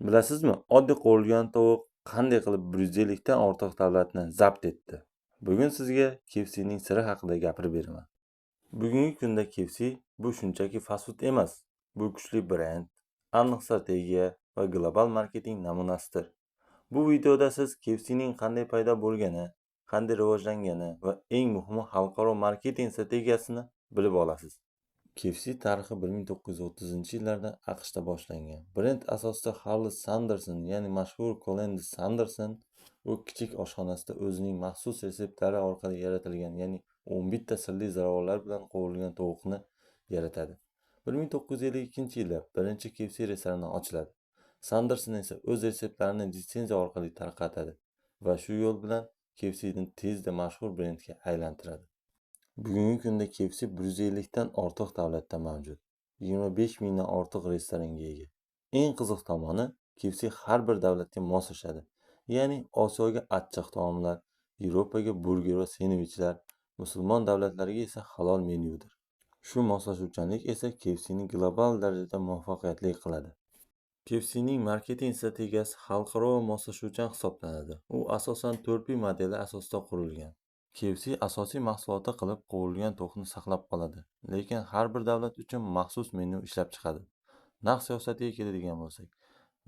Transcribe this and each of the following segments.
Bilasizmi, oddiy qovurilgan tovuq qanday qilib 150 dan ortiq davlatni zabt etdi? Bugun sizga KFC'ning siri haqida gapirib beraman. Bugungi kunda KFC bu shunchaki fast food emas, bu kuchli brend, aniq strategiya va global marketing namunasidir. Bu videoda siz KFC'ning qanday paydo bo'lgani, qanday rivojlangani va eng muhimi xalqaro marketing strategiyasini bilib olasiz. KFC tarixi 1930-yillarda AQShda boshlangan. Brend asosida Harland Sanderson, ya'ni mashhur Colonel Sanderson u kichik oshxonasida o'zining maxsus retseptlari orqali yaratilgan, ya'ni 11 ta sirli ziravorlar bilan qovurilgan tovuqni yaratadi. 1952-yilda birinchi KFC restorani ochiladi. Sanderson esa o'z retseptlarini litsenziya orqali tarqatadi va shu yo'l bilan KFC'ni tezda mashhur brendga aylantiradi. Bugungi kunda KFC 150 dan ortiq davlatda mavjud. 25 mingdan ortiq restoranga ega. Eng qiziq tomoni, KFC har bir davlatga moslashadi. Ya'ni Osiyoga achchiq taomlar, Yevropaga burger va sendvichlar, musulmon davlatlariga esa halol menyudir. Shu moslashuvchanlik esa KFC'ni global darajada muvaffaqiyatli qiladi. KFC'ning marketing strategiyasi xalqaro va moslashuvchan hisoblanadi. U asosan 4P modeli asosida qurilgan. KFC asosiy mahsuloti qilib qovurilgan tovuqni saqlab qoladi, lekin har bir davlat uchun maxsus menyu ishlab chiqadi. Narx siyosatiga keladigan bo'lsak,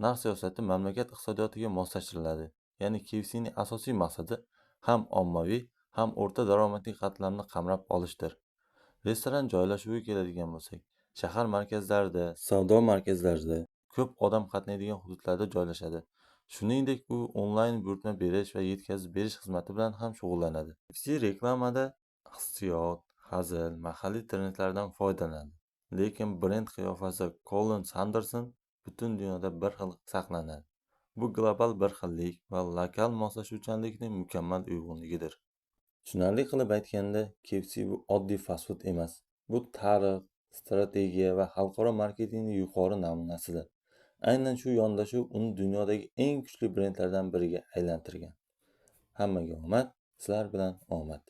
narx siyosati mamlakat iqtisodiyotiga moslashtiriladi. Ya'ni KFC'ning asosiy maqsadi ham ommaviy, ham o'rta daromadli qatlamni qamrab olishdir. Restoran joylashuviga keladigan bo'lsak, shahar markazlarida, savdo markazlarida, ko'p odam qatnaydigan hududlarda joylashadi. Shuningdek, u onlayn buyurtma berish va yetkazib berish xizmati bilan ham shug'ullanadi. KFC reklamada hissiyot, hazil, mahalliy trendlardan foydalanadi. Lekin brend qiyofasi Colonel Sanderson butun dunyoda bir xil saqlanadi. Bu global bir xillik va lokal moslashuvchanlikning mukammal uyg'unligidir. Tushunarli qilib aytganda, KFC bu oddiy fast food emas. Bu tarix, strategiya va xalqaro marketingning yuqori namunasidir. Aynan shu yondashuv uni dunyodagi eng kuchli brendlardan biriga aylantirgan. Hammaga omad, sizlar bilan omad.